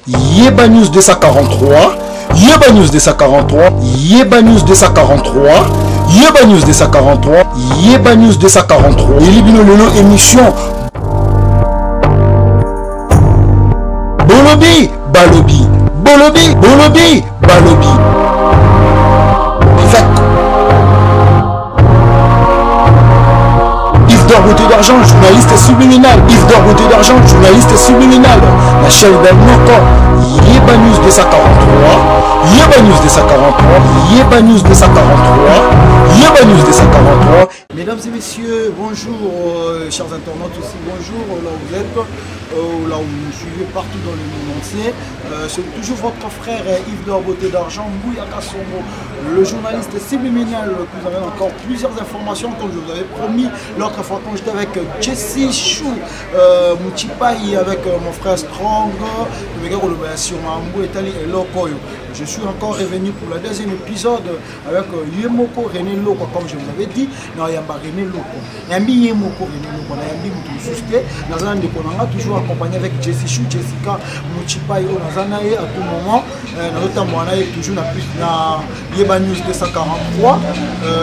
Yeba News 243, Yeba News 243, Yeba News 243, Yeba News 243, Yeba News 243. Elibino Lelo émission. Bolobi, Balobi, Bolobi, Bolobi, Balobi. Avec Yves d'Or Beauté d'Argent, journaliste subliminal. Yves d'Or Beauté d'Argent, journaliste subliminal. La chaîne Moko, Yeba News 243, Yeba News 243, Yeba News 243, Yeba News 243. Mesdames et messieurs, bonjour, chers internautes aussi, bonjour, là où vous êtes, là où vous nous suivez partout dans le monde entier. C'est toujours votre frère Yves d'Or Beauté d'Argent, Mouya Kassongo, le journaliste subliminal qui vous amène encore plusieurs informations comme je vous avais promis l'autre fois quand j'étais avec Jesse Chou, Mouchipai, avec mon frère Strong, je suis encore revenu pour le deuxième épisode avec Yemoko René Loko, comme je vous avais dit. Non, Yamba René Loko. Yambi Yemoko René Loko. Yambi Moutou Nazana Ndekonanga, toujours accompagné avec Jesse Chou, Jessica Mouchipai, Nazana à tout moment. Notamment, on a toujours la plus, la Yeba News 243.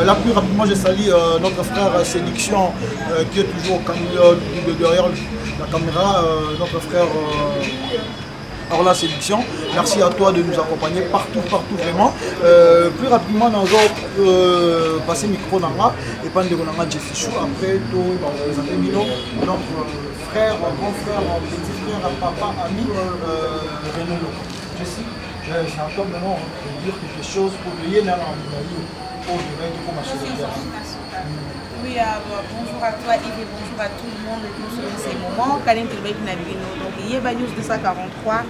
Là, plus rapidement, je salue notre frère Séduction qui est toujours au camion, derrière la caméra, notre frère. Alors la séduction, merci à toi de nous accompagner partout, partout vraiment. Plus rapidement, nous allons passer micro dans la et pas de Nanga Jesse Chou. Après, tout, il va représenter Milo, notre frère, grand frère, petit frère, papa, ami, René Loko. Jesse, j'ai encore maintenant de dire quelque chose pour le Yéna dans la vie, pour le mettre comme un chef. Oui, bonjour à toi Yves et bonjour à tout le monde et tous dans ces moments. Kaline Tilbek Nabino, donc Yeba News 243,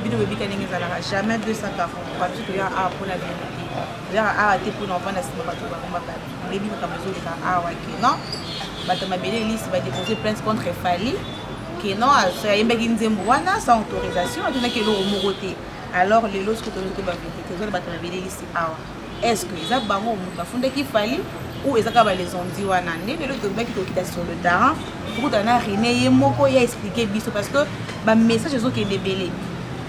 Bino Baby Kaline Zalara, jamais 243, parce que y a un pour la vérité. Il y a un pour l'enfant, la semaine passée, on va pas. Baby Kamazo, il y a un qui non. Batama Bélé, liste va déposer plainte contre Fally, qui non, c'est un bel Nzembouana sans autorisation, il y a qui est au Moroté. Alors, les lots que tu as vérité, vous allez Batama Bélé, liste A. Est-ce que les Abango, on va qui Fally? Ou ils ont les ondi wana nde lelo tobaki tokita sur le terrain pour tana René ye moko ya expliquer biso parce que ba message ezokende ebele.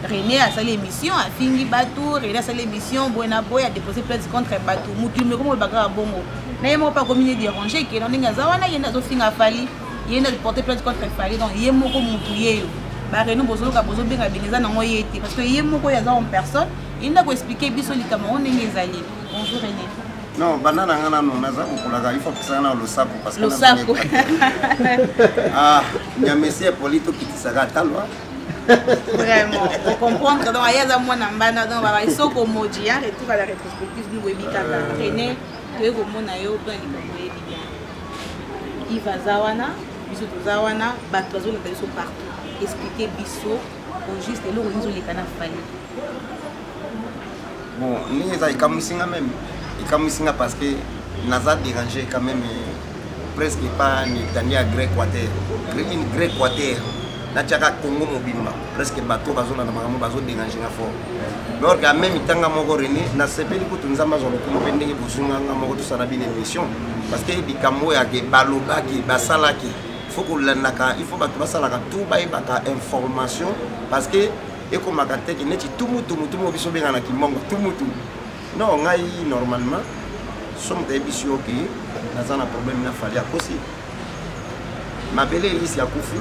René asali émission afingi bato, René asali émission boye na boye a déposé plainte contre bato mokili moko moko bakaka bongo na ye moko pa komi ne déranger ke na ndenge aza wana ye nde azofinga Fally, ye nde porter plainte contre Fally, donc ye moko mutu ye yo ba René bozoloka bozobenga benga eza nango ye te parce que ye moko ye aza en personne ye nde akoexpliquer biso likambo yango ndenge ezali. Bonjour René. Non, banana ngana non, naza kokolaka, il faut que ça na losako parce que losako. Ah, nyamesi polito kitisaka talwa. Vraiment, on comprend que donc ayaza mwana mbana donc ba isoko moji hein, retour à la rétrospective du webi kaka. René, toye komona yo plan likambo yebi bien. Yves Azawana, biso tozawana, bato bazolanda biso partout. Expliquer biso au juste eloko nini ezoleka na Fally. Bon, ndenge eza ekamwisi nga même. Ekamwisi nga parce que naza dérangé quand même presque pas ni tandi ya grec water. Une grec water. Natiaka Congo mobimba presque bato bazolanda makambo bazo déranger nga fort. Mais or quand même tanga moko René na sepeli kutu nzamba zo lokumu pe ndenge bozunga nga moko tosala bino émission parce que likambo ya ke balobaki basalaki faut kolandaka, il faut bato basalaka tout bayebaka information parce que ekomaka te ke neti tumutu mutu moko biso bengana kimbongo tumutu. Non, ngai normalement somo tayebisi yo ke naza na problème na Fally akosi. Mabele elisi akufi.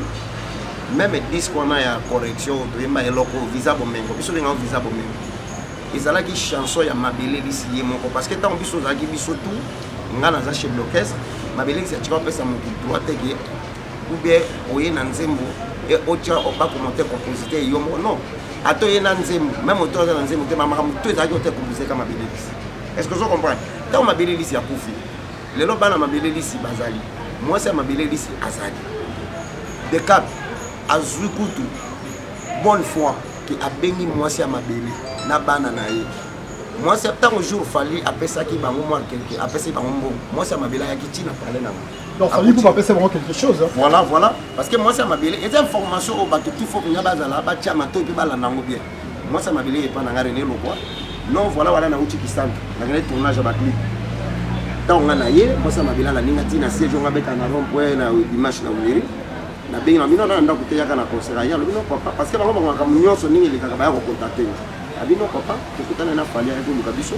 Même disque wana ya correction toyemba eloko visa bomengo biso benga visa bomengo ezalaki chanson ya mabele elisi ye moko parce que ntango biso ozalaki biso tout nga naza chef d'orchestre mabele elisi atika opesa motu droit te ke ou bien oye na nzembo e otia bakomonte compositeur yo moko non ata oye na nzembo même oto aza na nzembo te makambo to ezalaki ote compositeur ka mabele elisi. Est-ce que ozo comprendre? Ntango mabele elisi akufi lelo bana mabele elisi bazali mwasi ya mabele elisi azali Decap azwi kutu bonne foi ke abengi mwasi ya mabele na bana na ye. Mwasi ntango jour Fally apesaki bango mwa quelque, apesaki bango mbongo, mwasi ya mabele ayaki ntina parler na bango. Donc Fally pour apesa bango quelque chose, hein. Voilà, voilà. Parce que mwasi ya mabele, eza information oyo bato tout faut nga bazala, batia matoi mpe balanda yango bien. Mwasi ya mabele epa na nga René Lokwa. Non, voilà, voilà, nauti Kisantu. Nakende tournage ya ba clip. Ntango nga na ye, mwasi ya mabele alandi nga ntina siège oyo nga beta na rond-point na dimanche na Wiri. Nabengi na bino na ndako te, yaka na concert. Aye, alobi: "No papa," parce que bango bango makambo nyonso ndenge elekaka, baya kocontacte nga. Abi: "No papa, tokutana na Fally, aye koluka biso,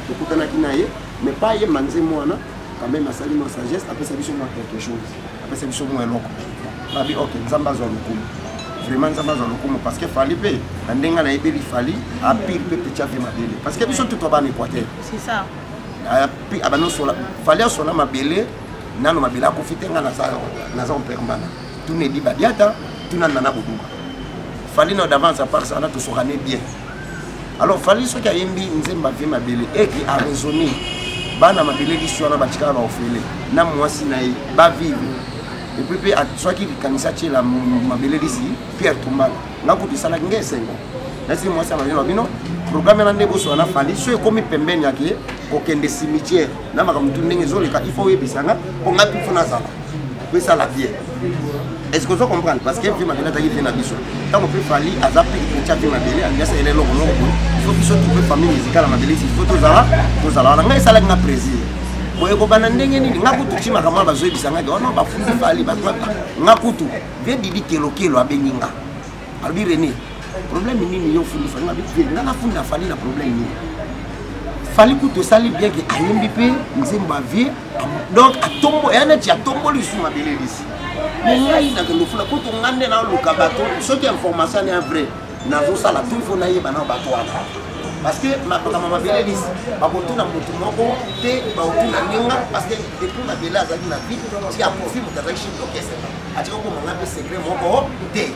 tokutanaki na ye, mais pas yemba nzembo wana. Quand même asali mwa sagesse, apesa biso mwa quelque chose, apesa biso mwa eloko." Nabi: "Ok, Nzambe azwa lokumu, vraiment Nzambe azwa lokumu," parce que Fally mpe na ndenge nayebeli Fally apire mpe petit ave mabele, parce que biso tutu bana Équateur. C'est ça. Abandi osola, Fally asola mabele nano, mabele akufi te. Nga naza ompermbana, tuna Edi Badiata, tuna Nana Boduka. Fally na d'avance, à part ça wana tosokane bien. Alors Fally soki ayembi nzembo avie mabele eke araisonne bana mabele liso wana batikala baofele na mwasi na ye bavivre. Et puis mpe azwaki likanisi atiela mabele lisi Pierre Tumbala. Nga kutu esalaki nge esengo. Nasi mwasi ya mabele na bino, programme wana nde bosola na Fally. So ekomi pembeni yake kokende cimetière na makambo tu ndenge ezoleka, il faut oyebisanga mpo nga mpe fo nazala po esala bien. Est ce que ozo comprendre? Parce que vie mabele azalaki vie na biso. Ntango mpe Fally aza mpe kotya vie mabele, alingi asalela eloko moko boye, faut biso tu mpe famille musicale ya mabele, il faut tozala wana. Ngai esalaki nga plaisir boye. Kobanda ndenge nini? Nga kutu ti makambo wana bazoyebisa ngaki ono bafundi Fally, nga kutu vie Didi Kelokelo abengi nga, alobi: "René, problème nini yo ofundi Fally?" Nga bi: "Nga nafunda Fally na problème nini? Fally kutu esali bien ke ayembi mpe nzembo avie, donc atombo eya neti atomboli lisusu mabele lisi. Me ngai nakende ofula kutu, nga nde naluka bato. Soki information ya vrai nazosala tout, il faut nayeba nao bato wana, parce que makambo mabele lisi bakotuna motu moko te, bakotuna ndinga, parce que depuis mabele azalaki na vie ti akufi, moto azalaki chef d'orchestre atika komanga mpe secret moko te.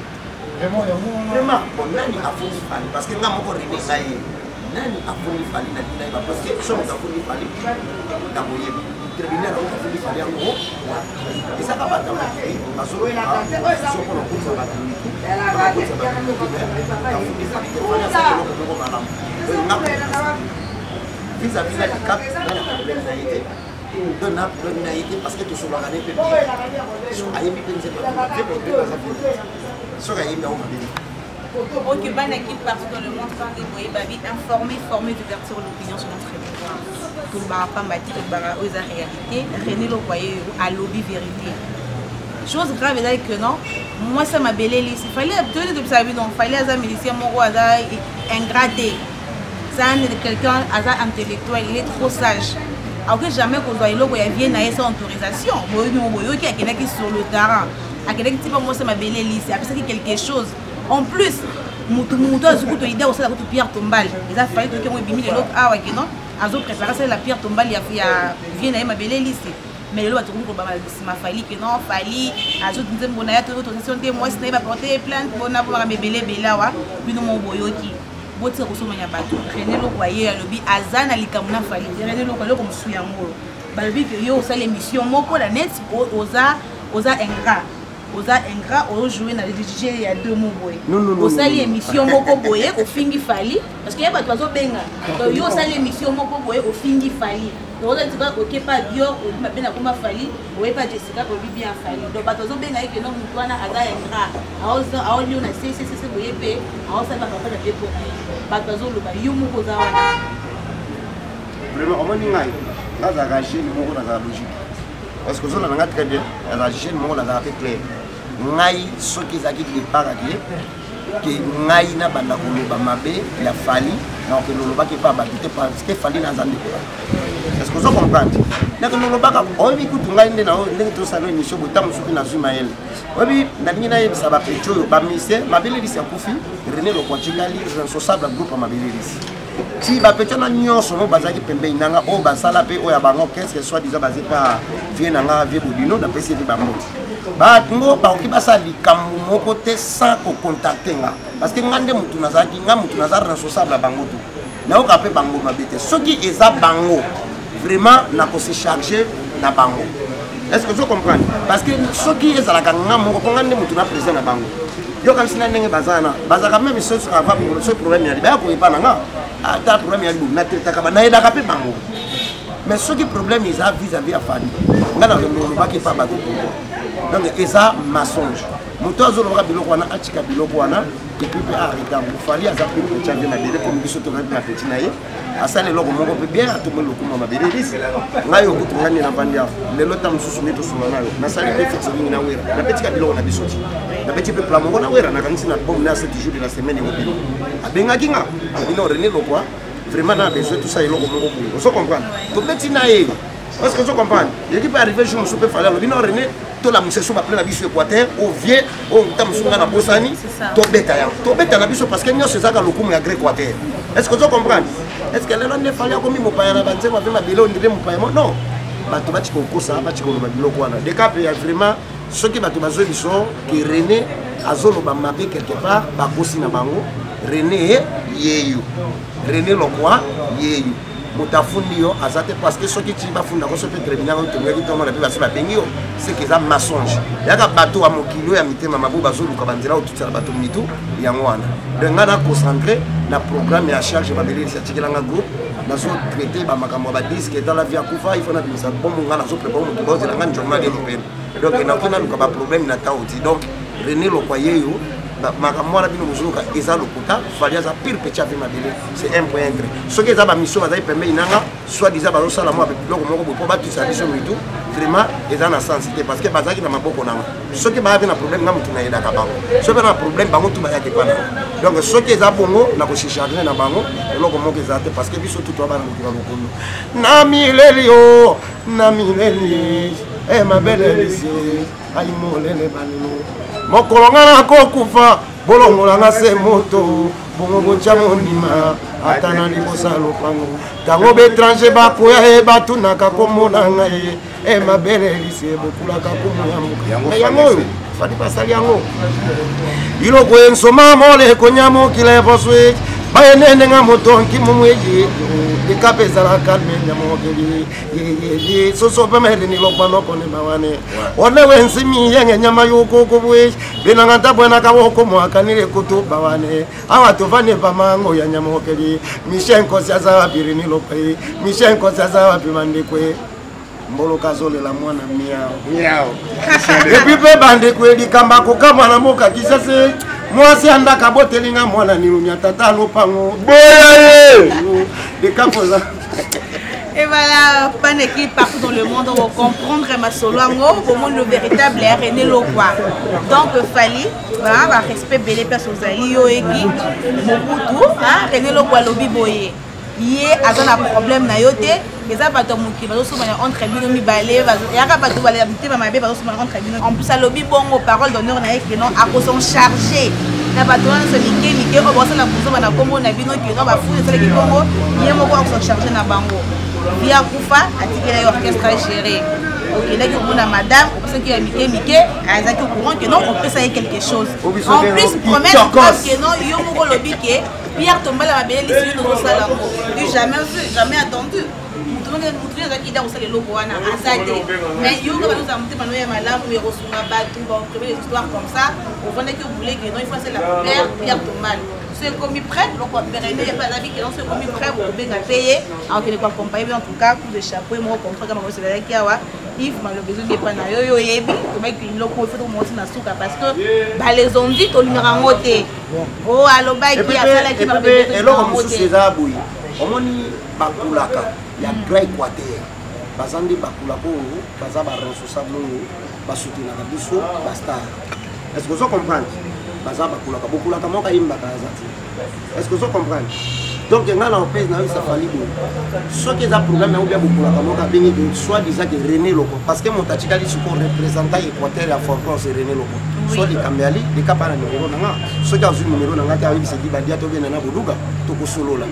Vraiment, bon, nani afundi Fally? Parce que nga moko René, ngai ye nani afundi Fally na ntina yeba, parce que so moto afundi Fally nakoyeba tribunal yango afundi Fally. Yango ezaka bato ya mokili bazoloba so mpona kokotisa bato mitu, bakokotisa bato mitu, mais afundi Fally te. Fally asali eloko moko malamu. Nga vis-à-vis na Dicap, nga na problème na ye te, donc na problème na ye te, parce que tosolaka ne mpe bien. So ayembi mpe nzembo te, aza bien, soki ayembi yango mabe. Ok, bana qui partout dans le monde, quand vous babi informer, former, divertir l'opinion sur notre pouvoir. Tout le pamba te, tout le oza réalité. René Lokwa alobi vérité. Chose grave ezali que non, moi ça m'a beleli, il fallait donner de sa vie, donc fallait aza musicien moko aza ingrat te. C'est quelqu'un aza intellectuel, il est trop sage. Akoki jamais kozwa eloko ya vie na ye sans autorisation. Boyoki mo boyoki akendaki sur le terrain. Akendaki ti pa mwasi mabele lisi, apesaki quelque chose. En plus mutu mutu azwi kutu idée kosala kutu pierre tombale, eza Fally. Toki yango ebimi lelo awa ke non, azoprépare asala pierre tombale ya vie na ye mabele lisi. Mais lelo bato komi kobama nsima Fally ke non, Fally azwi nzembo na ye to autorisation te, mwasi na ye baporte plainte mpona po makambo ebele ebele. Awa bino mo boyoki, botika kosomanya bato. René Lokwa ye alobi aza na likambo na Fally te. René Lokwa, eloko mosusu yango balobi ke yo osala émission moko na net, oza ingrat, oza ingrat, ozojoue na jeu ya deux mots boye. Osali émission moko boye, ofingi Fally, parce que ye bato bazobenga. Donc yo osali émission moko boye, ofingi Fally, donc oza tika oke pa Dior, obi mabe na koma Fally, oye pa Jessica, obi bien Fally. Donc bato bazobenga ye ke no, motu wana aza ingrat, aolio na cccc boye mpe aosala bapapa na be mpona ye. Bato bazoloba yo moko oza wana. Vraiment, omoni ngai nazalaka jeune moko, nazala logique, parce que ozolanda nga très bien. Nazala jeune moko, nazala mpe clair. Ngai soki ezalaki départ ake ke ngai nabanda koloba mabe ya Fally, nakokende olobaki epa bato te, parce que Fally naza ndeko. Est ce que ozo comprendre? Nakende olobaka, oyebi kutu ngai nde ndenge tosala émission boye, ntango soki nazwi mayele, oyebi nalingi nayebisa bapeti oyo bamise mabelelisi akufi. René Lokwa tikali responsable ya groupe ya mabelelisi ti bapeti wana nyonso mo bazalaki pembeni nanga, oyo basala mpe oyo ya bango orchestre soit disant baza pa vie na nga, vie Bodino, napesi epi bambote. Bango bakoki basala likambo moko te sans kocontacte nga, parce que nga nde motu nazalaki, nga motu naza responsable ya bango. Tu nayoka mpe bango mabe te. Soki eza bango vraiment, nakose charge na bango. Est ce que ozo comprendre? Parce que soki ezalaka nga moko, mpo nga nde motu na président na bango, yokanisi na ndenge baza wana, bazalaka même soki problème yali, baya koyeba na nga. Ata problème yali boye, natraitaka, nayedaka mpe bango. Mais soki problème eza vis-à-vis ya Fally, nga na olobaki epa bato, pourquoi? Donc eza mensonge. Moto azolobaka biloko wana, atika biloko wana, et puis mpe arrêter yango. Fally aza mpe petit avion mabele, comme biso tozali na petit na ye. Asala eloko moko mpe bien, atomoli lokumu ya mabele elisi. Ngai okutu ngai nde navandi awa lelo, ta mosusu nde tosunga nayo. Nasali mpe featuring na Wera, nabetika biloko na biso ti nabeti mpe pla moko na Wera. Nakanisi na album na ya 7 jours de la semaine ekobima. Abengaki nga abino René Lokwa, vraiment na besoin tout ça, eloko moko boye, ozo comprendre, tobeti na ye. Parce que ozo comprendre, eleki mpe arrivé jour mosusu mpe Fally alobi: "Non, René, tolamusa so baple na biso Équateur o vie oyo." Ta mosusu nga nabosani, tobeta yango, tobeta na biso, parce que nyonso ezaka lokumu ya Grand Équateur. Est ce que ozo comprendre? Est ce que lelo nde Fally akomi mopaya na banzembo ape mabele, ondire mopaya mo? Non, bato batika kokosa, batika koloba biloko wana. Dekape ya vraiment, soki bato bazwi biso ke René azoloba mabe quelque part, bakosi na bango. René yeyo, René Lokwa yeyo, moto afundi yo aza te, parce que soki ti bafundako so mpe tribunal oyo tongaki tomona mpe basi babengi yo, seke eza mensonge. Yaka bato ya mokili oyo ya mitema mabe bazoluka banzela otutisala bato mitu yango wana. Donc ngai na concentré na programme ya charge babelelisi atikelanga groupe, nazotraite bamakambo ya badisque etala vie akufa. Il faut nabimisa bombo, ngai nazoprépare moto baozelanga njoma lelo pene. Donc nakoki naluka baproblème na tao ti. Donc René Lokwa yeyo, makambo wana bino bozoluka eza lokuta. Fally aza pire petit avi mabele, c'est un point entre. Soki eza bamission bazali pembeni nanga, soit disant bazosala mwa biloko moko boye mpo batisa biso mitu, vraiment eza na sens te, parce que bazalaki na maboko nanga. Soki bayaki na problème, nga motu nayedaka bango. Soki na problème, bango tu bayaki epa nanga. Donc soki eza bongo, nakosecharge na bango, eloko moko eza te, parce que biso tu toa bana mokili ya lokondo. Na mileli o na mileli e mabele lisi ai molele balelo mokolo nga nakokufa, bolongolanga se moto bongo botya mondima ata na libosa lopango. Ntango baétranger bakoya ye, batunaka komona ngai e mabele lisi bokulaka kumu ya mboka yango oyo. Fally basali yango biloko ensoma mole konya mokila eposwe bayenenenga moto nkimumweyi likape ezala kalme nyamokeli yeyeye soso pemelini lokwanokone mawane one wensimi yenge nyama yukukubwe binanga ntabwena kawoko mwakanile kutu bawane awa tovane pamango ya nyamokeli. Michel Nkosi aza wapi? Rini Lokwe, Michel Nkosi aza wapi? Bandekwe mboloka azolela mwana miao. Miao. Et puis mpe bandeko, likambo akokamwa na mboka Kisase, mwasi andaka abotelinga mwana nilumia tata lopango. Boya ye. Likambo eza. Et voilà, pas d'équipe partout dans le monde, on va comprendre ma solo, au monde le véritable René Lokwa. Donc, Fally, voilà, va respect belé personne ozali yo eki Mobutu, hein, René Lokwa lobi boye. Ye aza na problème na yo te, eza bato ya mokili bazosomana entre bino mibale, yaka bato ya mitema mabe bazosomana entre bino. En plus alobi bongo, parole d'honneur na ye ke non, akoson charge na bato wana nyonso mike mike oyo bakosala kozoba na nkombo na bino, ke non, bafuni esalaki bongo, ye moko akoson charge na bango. Ye akufa, atikela ye orchestre géré. Okendaki komona madame, opesaki ya mike mike, azalaki au courant ke non, opesa ye quelque chose. En plus promesse ke non, yo moko olobi ke Pierre Tombala mabele lisi yo tozosala yango, du jamais vu, jamais attendu. Mutu mutu azalaki ida kosala eloko wana aza te, mais yo kaka tozala motema no ya malamu ya kosunga bato, baoprime des histoires comme ça. Ovandaki obule ke non, il faut asala Pierre Pierre Tombala. So ekomi prêt, loko perene ye mpe azalaki ke non, so ekomi prêt, bokobenga mpe ye, akokende koaccompagne be. En tout cas, coup de chapeau ye moko comprend kama koselelaki awa. Yves, maloba ezoki epa na yo, yo oyebi tobaki loko ifo tokomoti na suka, parce que balezondi tolingaka yango te. O alobaki asalaki. Eloko mosusu eza boye, omoni bakulaka ya Grand Équateur baza nde bakulaka oyo baza baresponsable oyo basoutenaka biso bastar. Est ce que ozo comprendre? Baza bakulaka, bokulaka moko ayimbaka aza te. Est ce que ozo comprendre? Donc ngai na opese nayebisa Fally boye: soki eza programme yango bia bokulaka moko abengi ke soit disant ke René Loko, parce que moto atikali siko représentant Équateur ya folklore, c'est René Loko. So likambo yali likapa na numero na nga, soki azwi numero na nga te, ayebisaki badia tobenda na boduga, tokosolola.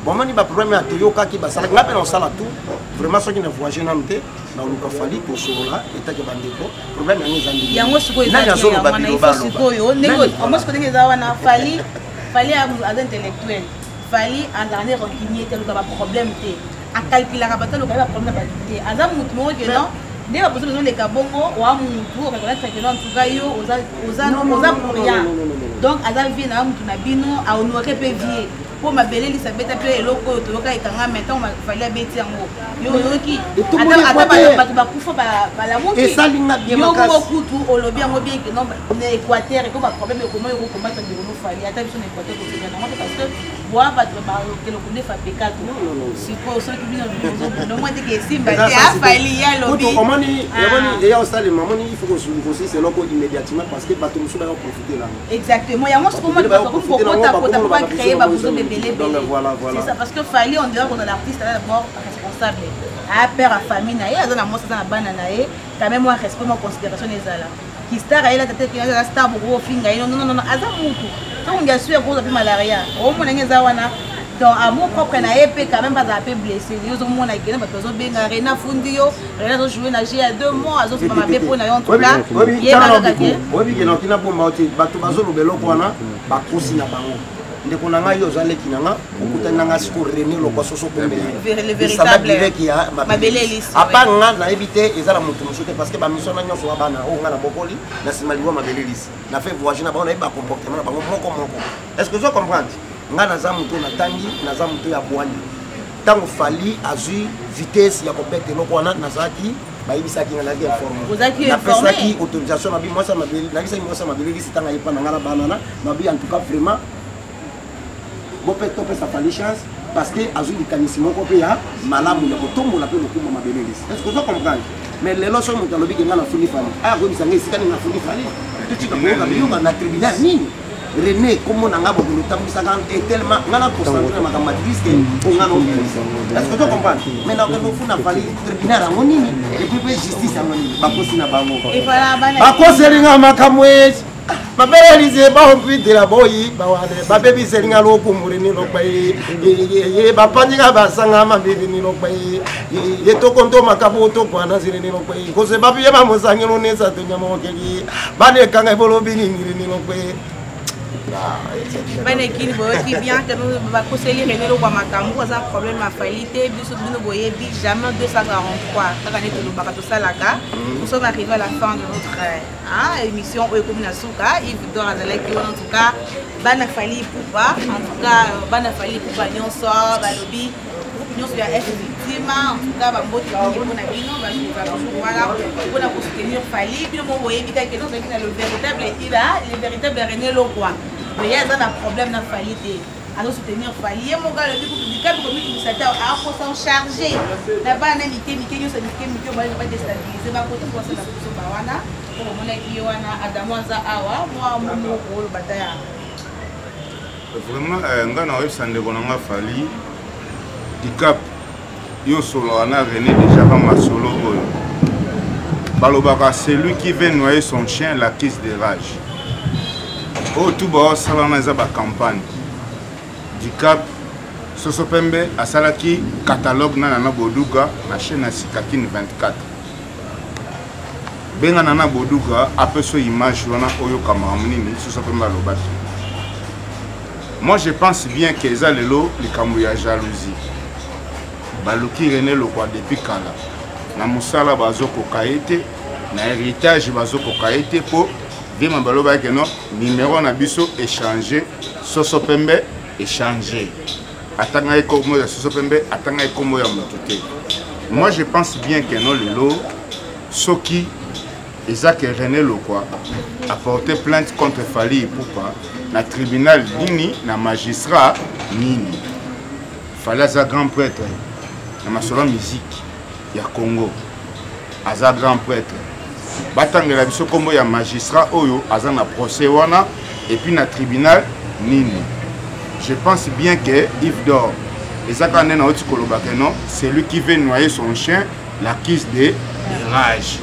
Bomoni baproblème ya toyokaki basalaki, nga mpe na kosala tout vraiment. Soki na voyage nanu te, na oluka Fally, tosolola etake bandeko. Problème yango eza ndenge yango sikoyo. Nani azoloba biloba? Sikoyo ndenge omo sikoyo, ndenge eza wana, Fally, Fally aza intellectuel. Fally azalaka nde rancunier te, aluka baproblème te, acalculaka bato, aluka ye baproblème na bato te. Aza motu moko ke non. Nde baposo bazoleka bongo oa mutu oreconnaître que non, en tout cas yo oza oza oza pour rien. Donc aza vie na mutu na bino, a honorer pe vie. Mpo mabele lisa beta mpe eloko oyo toyoka ekanga mai ntango Fally abeti yango yo oyoki ata bato bakufa balamuki. Esalinga bien. Yo moko kutu olobi yango bien que non, na Équateur eko baproblème ekoma yo kokomata ndeko no Fally, ata biso na Équateur koseka nango te, parce que boa bato bakende kodefa pekato. Sikoyo soki bino ozobunda teke esimba te, afali ye alobi. Omoni, eya osalema, omoni, il faut kosisa eloko immédiatement parce que bato mosusu baya koprofite nango. Exactement, yango sikoyo moni bato kokota kota po bacréer babuzo ebele ebele. C'est ça, parce que Fally, on dirait kozala artiste aza d'abord responsable, aya père ya famille na ye, aza na mwasi, aza na bana na ye. Quand même mwa respect, mwa considération ezala kistar ayela tete ke aza star, boko ofinga ye. Non, non, non, aza mutu ntango ngi asu ya kozwa mpe malaria, omona ndenge eza wana. Donc amour propre na ye mpe quand même bazala mpe blessé. Yo ozomona kene bato bazobenga Rena afundi yo, Rena azojoue na jeu ya 2 mois, azofuba mabe mpo na yo. En tout cas yeba kaka ke oyebi ke naoki nabomba yo te. Bato bazoloba eloko wana, bakosi na bango. Ndeko na ngai, yo oza leki na nga, okutani na nga siko René Lokwa soso pembe direct ya Mabele. Apa nga nayebi te, eza na moto mosusu te, parce que bamission na nyonso wa bana oyo nga na bokoli na nsima liwa Mabele Lisi, na fait voyage na bango, nayebi bacomportement na bango moko moko. Est ce que ozo comprendre? Nga naza moto natangi, naza moto ya bwani. Ntango Fally azwi vitesse ya kobeta eloko wana, nazalaki, bayebisaki nga, nazalaki informé, napesaki autorisation. Nabi mwasi ya mabele, nayebisaki mwasi ya Mabele Lisi ntango ayepa na nga na banana nabi, en tout cas vraiment bope topesa Fally chance, parce que azwi likanisi moko mpe ya malamu ya kotombola mpe lokumu Mabele Lisi. Est ce que ozo comprendre? Mais lelo soki moto alobi ke nga nafundi Fally, aya koyebisa nga esika nini nafundi Fally. Totika koyoka biyoka na tribunal nini. René, kombo na nga bokende otambwisaka tellement nga na concentre na makambo ya disque o nga na obimisa. Est ce que ozo comprendre? Mais nakende ofunda Fally tribunal yango nini? Et puis mpe justice yango nini? Bakosi na bango, bakoselinga makambo esi babelelize baompitela boyi bawane babebiselinga lokumbuli nilokpa ye bapanyika basanga mabili nilokpa ye tokonto makabu tokwana zili nilokpa kose bapiye bamosangelo nesatu nyamokeli banekanga ebolobi ninili nilokpa. Bana ekili, boyoki bien ke bakoseli René Lokwa makambo, aza problème ya Fally te. Biso bino boyebi jamais 243 kaka nde tolobaka, tosalaka. Nous sommes arrivés à la fin de notre, hein, émission oyo ekomi na suka. Yves Dor azalaki wana. En tout cas bana Fally Ipupa, en tout cas bana Fally Ipupa nyonso, balobi groupe nyonso ya F Victime, en tout cas bambote mingi mpona bino baza toujours wana mpona kosoutenir Fally. Bino mo boyebi kaka ozalaki na le véritable ila, le véritable René Lokwa, mais ye aza na problème na Fally te, azosoutenir Fally. Ye moko alobi kutu likabi komitungisa te, akosan charge na bana mike mike nyonso, mike mike oyo badestabilize bakota mpo basala biso bawana. Mpo bomonaki ye wana, Adamu aza awa, mwa momoko oloba ta ya Vraiment, nga na oyebisa ndeko na nga Fally Dicap, yo osololaka na René déjà ka masolo oyo balobaka: celui qui veut noyer son chien l'accuse de rage. Oyo tu baosala wana eza bacampagne. Dicap Soso Pembe asalaki catalogue na Nana Boduga na chaîne ya Sikakine 24. Benga Nana Boduga, apesa image wana, oyoka makambo nini Soso Pembe alobaki. Moi je pense bien ke eza lelo likambo ya jalousie. Baluki René Lokwa depuis kala na mosala, bazokoka ye te na héritage, bazokoka ye te mpo viema balobaki ke non, numéro na biso échange, Soso Pembe échange, atanga ye kombo ya Soso Pembe, atanga ye kombo ya motu te. Moi je pense bien ke non, lelo soki eza ke René Lokwa apporter plainte contre Fally Ipupa na tribunal nini, na magistrat nini? Fally aza grand prêtre na masolo ya musique ya Congo, aza grand prêtre. Batangela biso nkombo ya magistrat oyo aza na procès wana, et puis na tribunal nini. Je pense bien que Yves Dor eza kaka nde nauti koloba ke non, celui qui veut noyer son chien l'accuse de rage.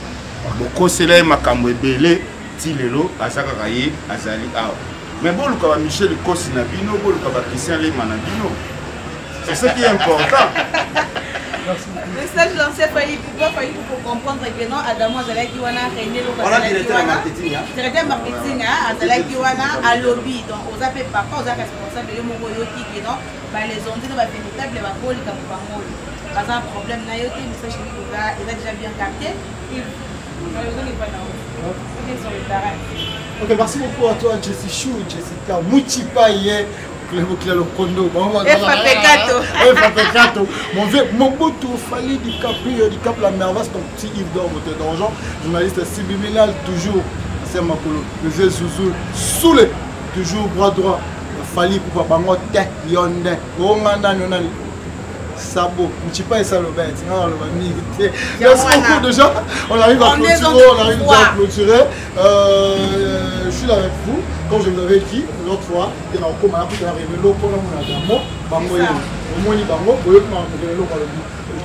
Bokosela ye makambo ebele ti lelo aza kaka ye azali awa. Mais boluka ba Michel Kosi na bino, boluka ba Christian Lema na bino, c'est ce qui est important. Message lancé Fally Ipupa, Fally pour comprendre que non, Adamo azalaki wana, René Loko azalaki wana. Directeur marketing, hein, azalaki wana, alobi. Donc, oza pe papa, oza responsable, yo moko oyoki que non, ba les ondes ba véritable ba boli ka bango. Baza problème na yo te, message eza eza déjà bien capté. Ok, merci beaucoup à toi, Jessie Chou, Jessica Mouchipaye. Clément Lokondo, Efa Pekato. Efa Pekato. Mon vieux Mobutu, Fally DiCaprio, DiCap la merveille, ton petit Yves d'Or, d'argent, journaliste subliminal, toujours. C'est Makolo, le vieux Zouzou, Soulé, toujours bras droit. Fally pour Bango, Te, Yonde, Ongana, Nonani. Sabo, Mchipa et Salobet, Merci beaucoup déjà. On arrive à clôturer, on arrive à clôturer. Je suis là avec vous, comme je vous avais dit l'autre fois, que na okoma na kuta na eloko na mona damo bango ye omoni bango oyoki na eloko alobi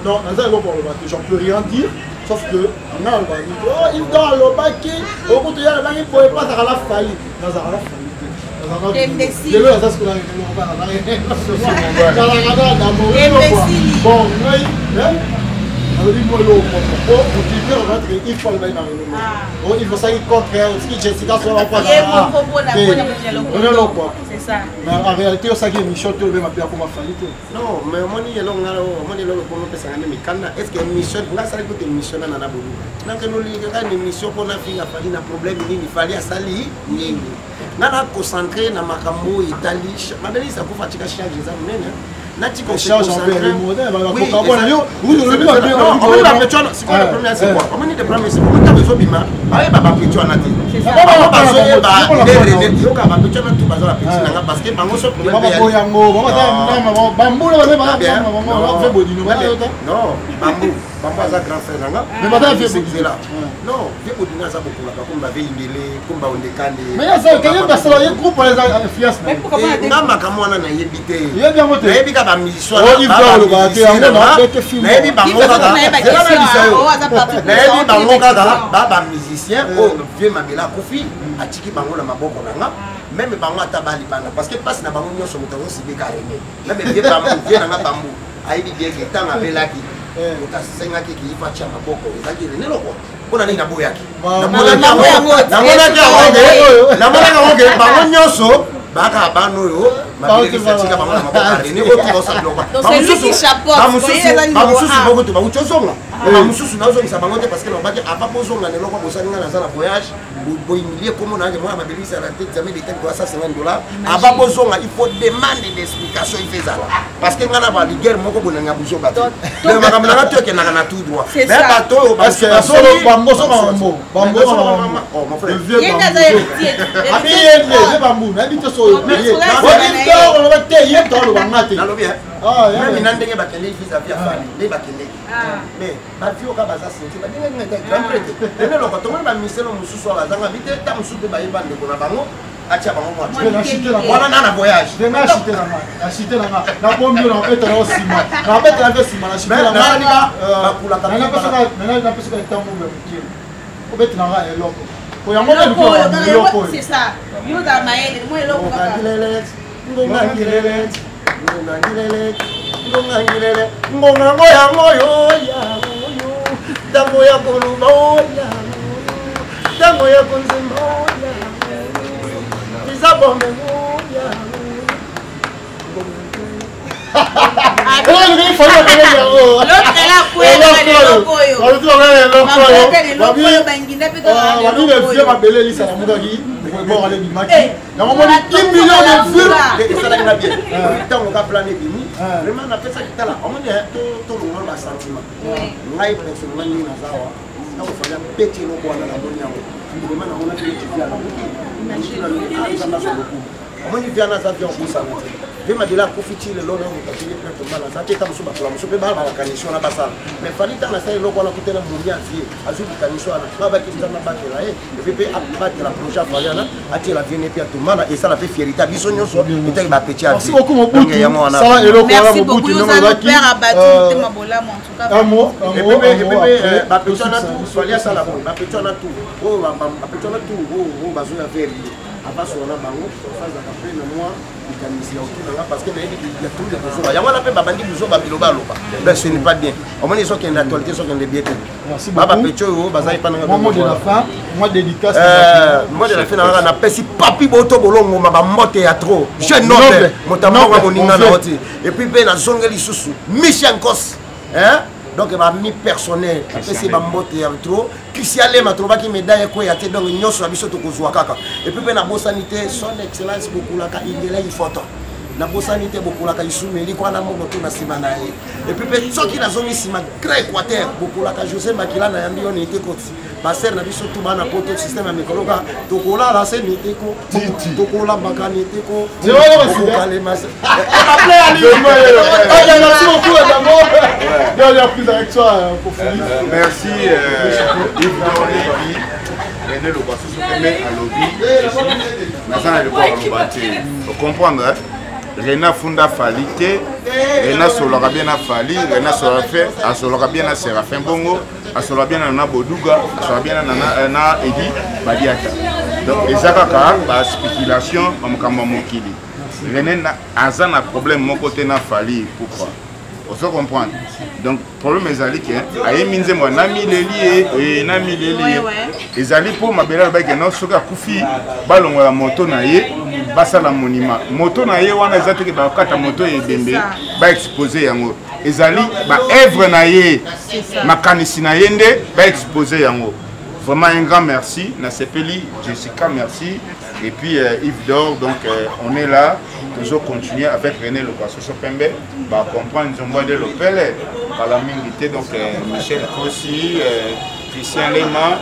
non naza eloko aloba te, j'en peux rien dire sauf que nga alobaki, oh Ida alobaki okutu ye alobaki boye po azalaka la Fally, nazalaka la Fally te, lelo naza sikola eloko nazalaka na damo. Bon, ngai nalobi mwa eloko moko po motivé obatike il faut alobaki na eloko Oh, il faut ça qu'il contraire soki Jessica sola quoi. Mais en réalité osaki émission te, olobi mabe akoma Fally te. Non, mais omoni eloko nga, omoni eloko mpo opesanga nde mikanda. Est ce que émission nga asali kuta émission nana na boluka nakende olinga kaka na émission mpo nafinga Fally na problème nini? Fally asali nini? Nga na concentré na makambo oyo etali mabelisa kufa, tika charge eza monene. Nati charge Omoni le problème, c'est ntango ezobima bayeba bapeti wana te, bango bazoyeba nde yoka bapeti wana tu baza bapeti nanga parce que bango so Non, bambu bambu aza grand frère nanga zela. Non, vie Bodina aza bokolaka comme bave Indele, comme baondekande. Nga makambo wana nayebi te, nayebi kaka bamusicien, nayebi bango kaka, nayebi bango kaka ba bamusicien oyo vie Mabela akufi atiki bango na maboko na nga. Même bango ata balibanda parce que mpasi na bango nyonso moto azosibika Rene. Même vie bambu, vie nanga bambu ayebi bien ke ntango abelaki, moto asengaki ke ifa atia maboko ezalaki Rene Lokwa. Mpona nini naboyaki? Namonaki yango ke bango nyonso baka bana oyo mabelekisi atika bango na maboko ya Rene oyo tuka biloko. Bamosusu moko to bauti ozonga, bamosusu nazongisa bango te parce que nalobaki avant bozonga na eloko bosali nga naza na voyage, bohumilie kombo na yange mwana mabelisi ala te, examen d'état likolo ya 150 $. Avant bozonga, il faut demande d'explication, il fait ezala parce que nga na baliguerre moko bonanga buzoba te. Donc makambo nanga to ekendaka na tout droit, mais bato oyo Mon frère, bambu nayebi te so oyo te, ye to aloba nga te. Nalobi même na ndenge bakendeki vis-à-vis ya Fally, nde bakendeki, mais bavioka baza senti babengaki nga te grand prêtre ene eloko. Tomoni bamiselo mosusu awa bazanga bi te, ta mosusu mpe bayeba ndeko na bango atia bango mwa wana na na voyage. Nachite nanga, nabombi oyo, nabetela yo nsima, nabetela mpe nsima. Nachite nanga, napesaka ntango ya moke obetela nga eloko yango. Eloko oyo, Ngonga ngilele, ngonga ngilele, ngonga ngilele, ngonga ngo yango yo yango yo, ntango ya koloba yango, ntango ya konzemba yango, eza bomengo yango. L'autre là, eloko oyo. Babi mabele elisa namukaki bor ale ebimaki yango moni 10 millions de vues. Esalaki na bien ntango ka plan ebimi, vraiment napesaki. Tala, omoni, tolongola basentiment. Ngai personnellement, ndenge naza awa, ntango Fally abeti eloko wana, namoni yango vraiment, namonaki neti via nabuki Nzambe azwa lokumu. Omoni, via naza via obosana te, vie Mabele akufi ti lelo na moto atili prêtre mbala aza te. Ta mosusu bakola mosusu mpe bala bakanisi wana basala, mais Fally ntango asali eloko wana, kutena momi avie azwi likanisi wana, babaki Nzambe abatela ye et puis mpe abatela projet afali wana, atiela vie ne mpe atomana esala mpe fierité ya biso nyonso etaki bapeti ya Merci beaucoup Mobutu, sala eloko wana Mobutu, ndenge olobaki. Un mot, un mot. Bapeti wana tu, Fally asala boye, bapeti wana tu oyo, bapeti wana tu oyo bazoya vers ye. Abasola na bango, azalaka mpe na mwa likanisi ya okima nga, parce que nayebi ya trop de bozoba. Yango wana mpe babandi bozoba, biloba aloba. Donc ce n'est pas bien. Omoni, ezokende actualité, ezokende bien te. Merci Ba beaucoup. bapeti oyo bazali epa nanga. Moi, mot de la fin, moi, dédicace. Mot de la fin nanga, napesi Papi Boto Bolongoma bambote ya trop, jeune noble, moto ambongo, moninga na oti. Et puis mpe nazongeli lisusu Michel Nkos, hein? Donc bami personnel, apesi bambote ya trop. Christian Lema, tolobaki médaille ekweya te, donc nyonso ya biso tokozwa kaka. Et puis mpe nabosani te Son Excellence Bokulaka Ingele Ifoto, nabosani te Bokulaka Isumeli kwana moko to na nsima na ye. Et puis mpe soki nazongi nsima, Grand Équateur, Bokulaka José Makila, nayambi yo nete koti basere na biso tu bana poto, système ya mikolo kaka tokolala se neteko, tokolambaka neteko, tokokalema. Ok, merci beaucoup, Adamo. Dernière prise avec toi pour finir. Merci Yves Dorlevi. René Lokwasoso pembe alobi, naza na eloko aloba te, ocomprendre. René afunda Fali te. René asololaka bien na Fali, René asololaka fe, asololaka bien na Séraphin Bongo, asololaka bien na Nana Boduga, asololaka bien na Edi Badiata. Donc eza kaka baspéculation, bamakambo ya mokili. René aza na problème moko te na Fali. Pourquoi? Ozo comprendre? Donc problème ezali ke ayembi nzembo ya namileli ye, namileli ye. Ezali mpo mabele alobaki no, soki akufi balongola moto na ye, basala monument moto na ye. Wana eza teke bakata moto ya ebembe, baexpose yango. Ezali baœuvre na ye, makanisi na ye nde baexpose yango. Vraiment un grand merci, nasepeli. Jessica, merci. Et puis Yves Dor, donc on est là, toujours continuer avec René Lokwasoso Pembe, bacomprendre nzombo de lopele kala mingi te. Donc Michel Kosi, Christian Lema,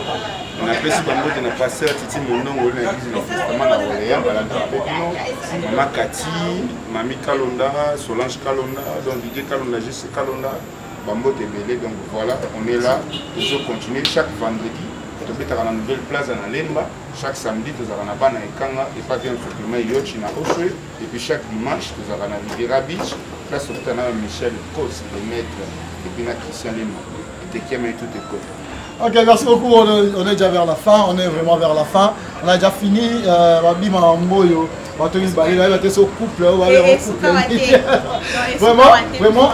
napesi bango te, na pasteur Titi Mondongo na église na testament na Orléans, balandaka mpe bino, mama Kati, mami Kalonda, Solange Kalonda, donc Didier Kalonda, Jesse Kalonda, bambote ebele. Donc voilà, on est là, toujours continuer. Chaque vendredi tobetaka na Nouvelle Plaza na Lemba, chaque samedi tozalaka na bana ekanga epa bien Sokima Yochi na Oswe, et puis chaque dimanche tozalaka na Riviera Beach, place tokutana na Michel Kos le maître et puis na Christian Lema etekiama tout ekota. Ok, merci beaucoup. On est déjà vers la fin. On est vraiment vers la fin. On a déjà fini. Babima Mboyo. Bato mibale bayebi te so couple oyo Eh, eh, couple. suka te. Vraiment, vraiment,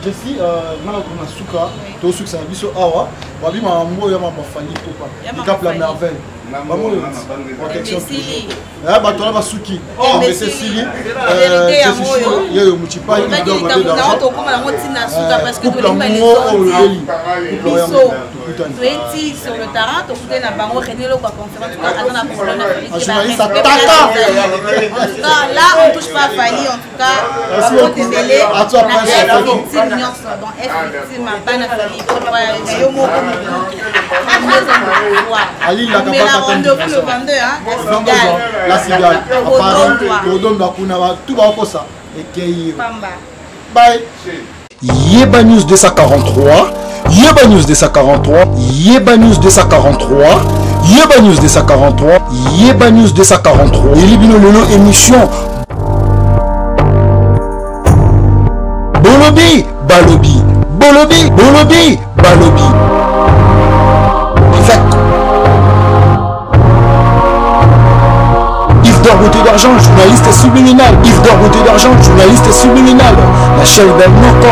Jessie, nga na kona suka, tosukisa na biso awa. Babima Mboyo ya mama Fally Ipupa. Ya mama Dicap la Fally. Merveille. Bango oyo, protection Imbécile. toujours. Eh, bato wana basuki. Imbécile. Imbécile. Vérité yango oyo. Yeyo Muchipai, Tobaki leader likambo de na d'argent. tokóma nango ntina suka parce que Couple tolingi yango oyo balesoti oyeli. Couple oyo biso tokutani. Toyeti sur le terrain, tokutani na bango. René Lokwa conférence, en tout cas aza na problème na Fally Un te, journaliste barespect attaquant. En tout cas là, on touche pas à Fally. En tout cas, Merci bakote beaucoup. ebele À toi, na Prince F Afaki. victime nyonso, donc F victime bana Fally, na yo moko Ali la mais la Kabaka. rendez-vous le 22, hein, la cigale. La cigale. Tokodondwa. Todondwa kuna, tu bakosa ekei. Pamba. Bye. Yeba News 243, Yeba News 243, Yeba News 243, Yeba News 243, Yeba News 243. Elibino Lelo émission. Bolobi, Balobi, Bolobi, Bolobi, Balobi. Avec Yves Dor Beauté d'Argent, journaliste subliminal. Yves Dor Beauté d'Argent, journaliste subliminal. La chaîne Moko,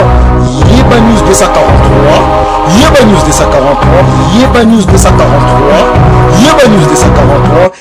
Yeba News 243, Yeba News 243, Yeba News 243, Yeba News 243.